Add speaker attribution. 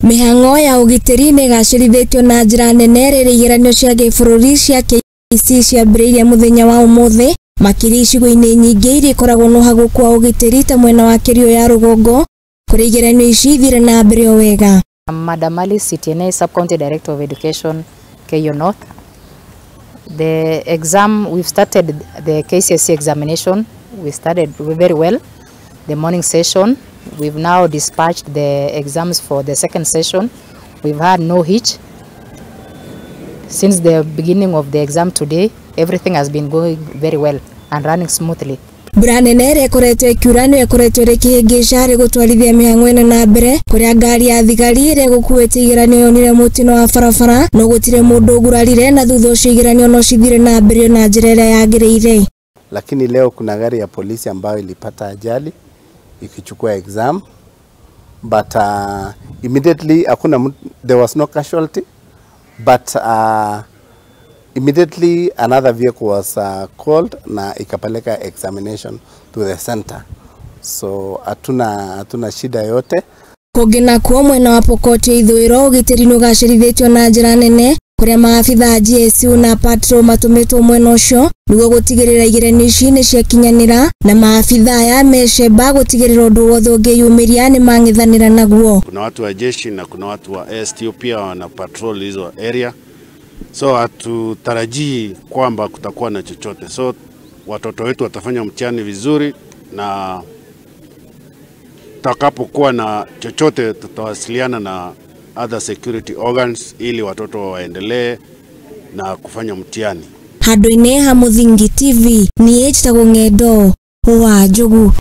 Speaker 1: Mĩhang'o ya ũgitĩri nĩ ĩgacĩrithĩtio na njĩra nene rĩrĩa igeranio cia gĩbũrũri cia KCSE ciambĩrĩirie mũthenya wa ũmũthĩ, makĩria icigo-inĩ nyingĩ iria ikoragwo na ũhagũku wa ũgitĩri ta mwena wa Kĩrio ya rũgongo, kũrĩa igeranio ici ithire na mbere o wega.
Speaker 2: Madam Alice Sitienei, Sub-County Director of Education, Keiyo North. The exam, we've started the KCSE examination. We started very well. The morning session, we've now dispatched the exams for the second session. We've had no hitch. Since the beginning of the exam today, everything has been going very well and running smoothly.
Speaker 1: Mbura nene ĩrĩa ĩkoretwo ĩkiura nĩyo ĩkoretwo ĩrĩ kĩhĩngĩca harĩ gũtwarithia mĩhang'o ĩno na mbere, kũrĩa ngari ya thigari ĩrĩa ĩgũkuĩte igeranio yonire mũtino wa barabara, no gũtirĩ mũndũ ũgurarire, na thutha ũcio igeranio no cithire na mbere na njĩra ĩrĩa yagĩrĩire.
Speaker 3: Lakini leo kuna gari ya polisi ambayo ilipata ajali ikichukua exam, but immediately hakuna, there was no casualty, but immediately another vehicle was called na ikapeleka examination to the center, so hatuna shida yote.
Speaker 1: Kũngĩ nakuo mwena wa Pokot ya ithũĩro, ũgitĩri nĩ ũgacĩrithĩtio na njĩra nene, kũrĩa maabitha a GSU na patrol matũmĩtwo mwena ũcio nĩguo gũtigĩrĩra igeranio ici nĩ ciakinyanĩra, na maabitha aya mecemba gũtigĩrĩra ũndũ wothe ũngĩyumĩria nĩ mang'ethanĩra naguo.
Speaker 4: Kuna watu wa jeshi na kuna watu wa STU pia wana patrol hizo area, so hatutarajii kwamba kutakuwa na chochote, so watoto wetu watafanya mtihani vizuri, na tutakapokuwa na chochote tutawasiliana na other security organs ili watoto waendelee na kufanya mtihani.
Speaker 1: Handũ-inĩ ha Mũthingi TV, niĩ njĩtagwo Ng'endo wa Njogu.